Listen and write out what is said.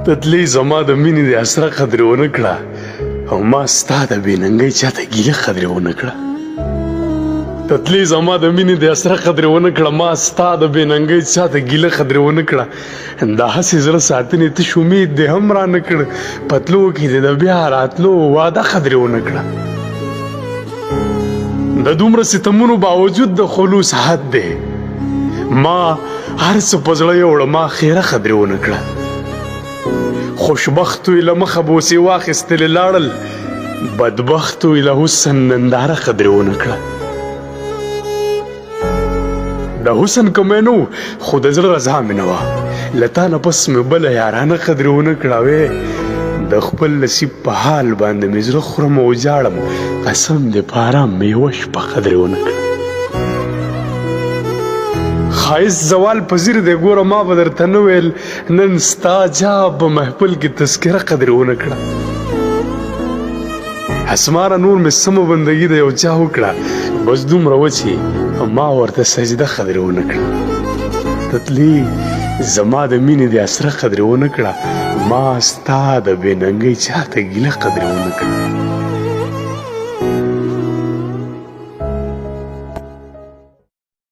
ته تلې زما د مینې د اسره قدرې ونه کړه او ما ستا د بې ننګۍ چاته ګیله قدرې ونه کړه. ته تلې زما د مینې د اسره قدرې ونه کړه، ما ستا د بې ننګۍ چاته ګیله قدرې ونه کړه. دا هسې زړه ساتنې تش امید دې هم را نه کړ، په تلو کې دې د بیا راتلو وعده قدرې ونه کړه. د دومره ستمونو باوجود د خلوص حد دی، ما هر څه په زړه یوړه، ما خیره قدرې ونه کړه. خوشبختو یې له مخه بوسې واخیستلې لاړل، بدبختو یې له حسن ننداره قدرې ونه کړه. د حسن کمی نه و خو د زړه رضا مې نه وه، له تا نه پس مې بله یارانه قدرې ونه کړه. وې د خپل نصیب په حال باندې مې زړه خورم او ژاړم، قسم دې په آرام مې یوه شپه قدرې ونه کړه. ښایست زوال پذیر دی ګوره ما به درته نه ویل، نن ستا جاب په محفل کې تذکره قدرې ونه کړه. اسماره نور مې سمه بندګي د یو چا وکړه، بس دومره وه چې ما ورته سجده قدرې ونه کړه. ته تلې زما د مینې د اسره قدرې ونه کړه، ما ستا د بې ننګۍ چاته ګیله قدرې ونه کړه.